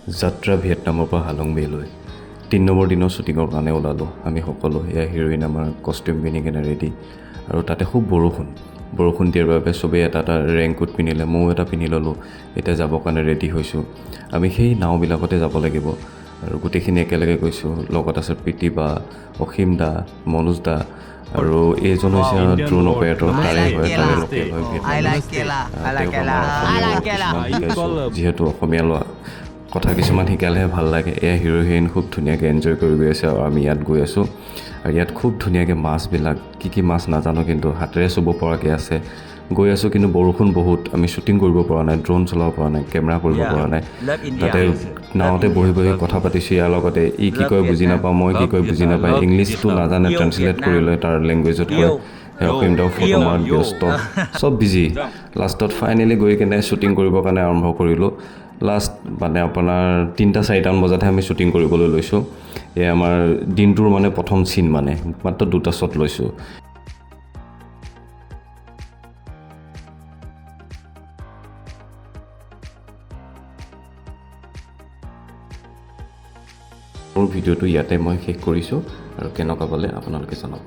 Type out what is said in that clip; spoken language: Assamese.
যাত্ৰা ভিয়েটনামৰ পৰা হালং বেলৈ। 3 নম্বৰ দিনৰ শ্বুটিঙৰ কাৰণে ওলালোঁ আমি সকলো। এয়া হিৰ'ইন আমাৰ কষ্টিউম পিন্ধি কেনে ৰেডি। আৰু তাতে খুব বৰষুণ, বৰষুণ দিয়াৰ বাবে চবেই এটা এটা ৰেইনকোট পিন্ধিলে, ময়ো এটা পিন্ধি ল'লোঁ। এতিয়া যাবৰ কাৰণে ৰেডি হৈছোঁ। আমি সেই নাওবিলাকতে যাব লাগিব আৰু গোটেইখিনি একেলগে গৈছোঁ। লগত আছে প্ৰীতি বা, অসীম দা, মনোজ দা আৰু এইজন হৈছে ড্ৰোন অপাৰেটৰ, তাৰে হয়, তাৰে লোকেল হয় ভিয়েটনামীজ। তেওঁক আমাৰ অসমীয়াও কিছুমান শিকাইছোঁ, যিহেতু অসমীয়া লোৱা কথা কিছুমান শিকালেহে ভাল লাগে। এয়া হিৰ' হিৰ'ইন খুব ধুনীয়াকৈ এনজয় কৰি গৈ আছে আৰু আমি ইয়াত গৈ আছোঁ। আৰু ইয়াত খুব ধুনীয়াকৈ মাছবিলাক, কি কি মাছ নাজানো, কিন্তু হাতেৰে চুব পৰাকৈ আছে। গৈ আছোঁ, কিন্তু বৰষুণ বহুত, আমি শ্বুটিং কৰিব পৰা নাই, ড্ৰোন চলাব পৰা নাই, কেমেৰা কৰিব পৰা নাই। তাতে নাৱতে বহি বহি কথা পাতিছোঁ ইয়াৰ লগতে। ই কি কয় বুজি নাপাওঁ, মই কি কয় বুজি নাপাওঁ। ইংলিছটো নাজানে, ট্ৰেঞ্চলেট কৰি লয়, তাৰ লেংগুৱেজত কয়। সেই অসীম দাও ফটো মাৰাত ব্যস্ত, চব বিজি। লাষ্টত ফাইনেলি গৈ কেনে শ্বুটিং কৰিবৰ কাৰণে আৰম্ভ কৰিলোঁ। লাষ্ট মানে আপোনাৰ 3টা 4টামান বজাতহে আমি শ্বুটিং কৰিবলৈ লৈছোঁ। এই আমাৰ দিনটোৰ মানে প্ৰথম চিন, মানে মাত্ৰ 2টা শ্বট লৈছোঁ। মোৰ ভিডিঅ'টো ইয়াতে মই শেষ কৰিছোঁ আৰু কেনেকুৱা পালে আপোনালোকে জনাব।